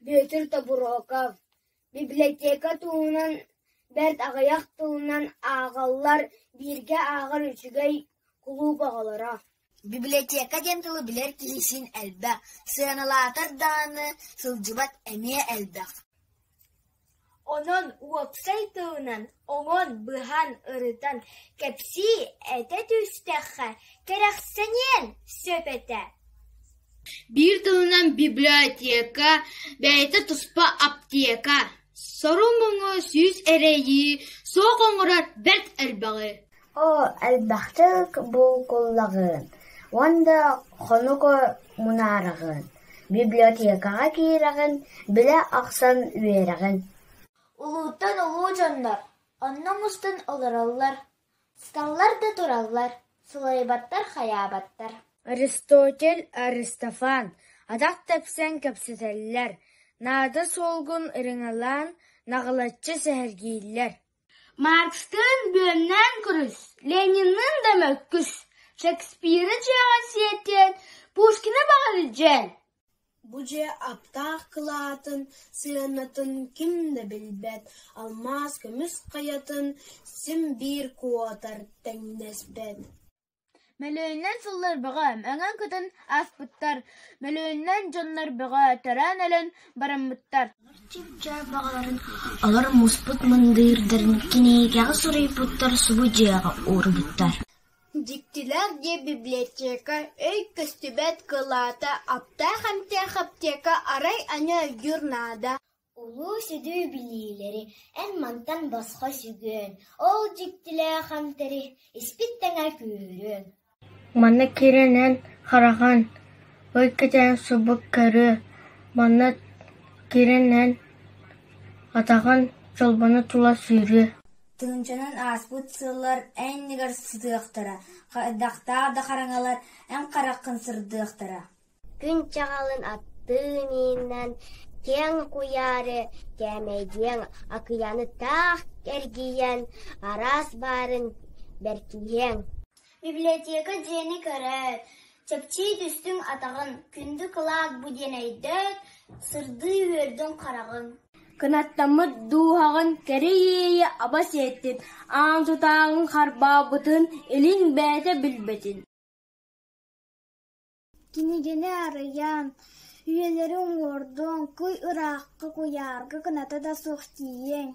Бүөтүр Тобуруокап Библиотека туһунан бэрт аҕыйах тылынан ааҕаллар, бииргэ ааҕар үчүгэй кулууп оҕолоро Библиотека диэн тылы билэр киһи син элбэх, сыаналаатар даҕаны сылдьыбат эмиэ элбэх Онон уопсай тылынан оҥон, быһан, ырытан кэпсии, этэ түстэххэ кэрэхсэниэн сөп этэ Биир тылынан библиотека бэйэтэ туспа аптека, сору-муҥу сүүс эрэйи суох оҥорор бэрт элбэҕи Оо, элбэхтик булкуллаҕын уонна хонук мунаараҕын, библиотекаҕа киирэҕин, билэ охсон үөрэҕин Улууттан улуу дьоннор онно мустан олороллор, сыталлар да тураллар, сылайбаттар-хайаабаттар Аристотель, Аристофан атах тэпсэн кэпсэтэллэр, наада суолгун ырыҥалаан наҕылыччы сэһэргииллэр Маркстыын бүөмнээн көрүс, Ленинныын да мөккүс, Шекспиры дьиэҕэ сиэтиэн, Пушкины баҕар илдьиэн Бу дьиэ аптаах кылаатын сыанатын ким да билбэт, алмаас көмүс хайатын син биир куотар, тэҥнэспэт Мөлүйүөнүнэн сыллар бөҕө өҥөн-көтөн ааспыттар, мөлүйүөнүнэн дьоннор бөҕө төрөөн-өлөн бараммыттар Чыпчаал баҕаларын, олор муспут мындырдарын кинигэҕэ суруйбуттар, субу дьиэҕэ уурбуттар Дьиктилээх дьиэ библиотека, өй көстүбэт кылаата, аптаах эмтээх аптека арай аны өйдүүр наада Улуу сүдү билиилэри эн мантан босхо сүгүөн, ол дьиктилээх эмтэри испит тэҥэ күүһүрүөҥ Манна киирэн эн хараҕын ый кэтээн субу көрүө, манна киирэн эн атаҕын чолбону тула сүүрүө Тыһыынчанан ааспыт сыллар эн иннигэр сытыахтара, хайдахтаах да хараҥалар эн хараххын сырдыахтара Күн чаҕылын аттыы миинэн киэҥ куйаары кээмэйдиэҥ, акыйааны таах эргийэн араас баарын бэркиһиэҥ Библиотека дьиэни көрөөт, чэпчии түстүҥ атаҕын, күндү кылаат бу диэн өйдөөт, сырдыы үөрдүҥ хараҕыҥ Кынаттаммыт дууһаҕын кэрэ иэйэ аба сиэттин, аан тутааҕын харбаабытын илин бэйэтэ билбэтин Кинигэни арыйан, үйэлэри уҥуордуоҥ, кый ыраахха куйаарга кыната да суох тиийиэҥ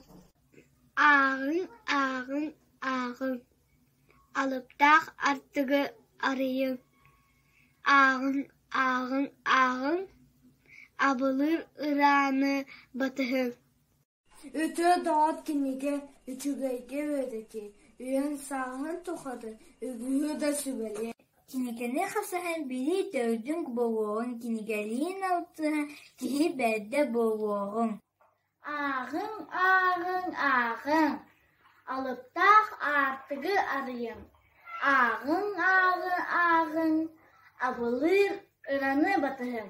Ааҕыҥ, ааҕыҥ, ааҕыҥ, алыптаах артыгы арыйыҥ, ааҕыҥ, ааҕыҥ, ааҕыҥ, абылыыр ыраны батыһыҥ Үтүө доҕор кинигэ үчүгэйгэ үөрэтиэ, үйэҥ-сааһыҥ тухары үгүһү да сүбэлиэ Кинигэни хасыһан билии төрдүн булуоҕуҥ, кинигэлиин алтыһан киһи бэрдэ буолуоҕуҥ Ааҕыҥ, ааҕыҥ, ааҕыҥ, алыптаах аартыгы арыйыҥ, ааҕыҥ, ааҕыҥ, ааҕыҥ, абылыыр ыраны батыһыҥ.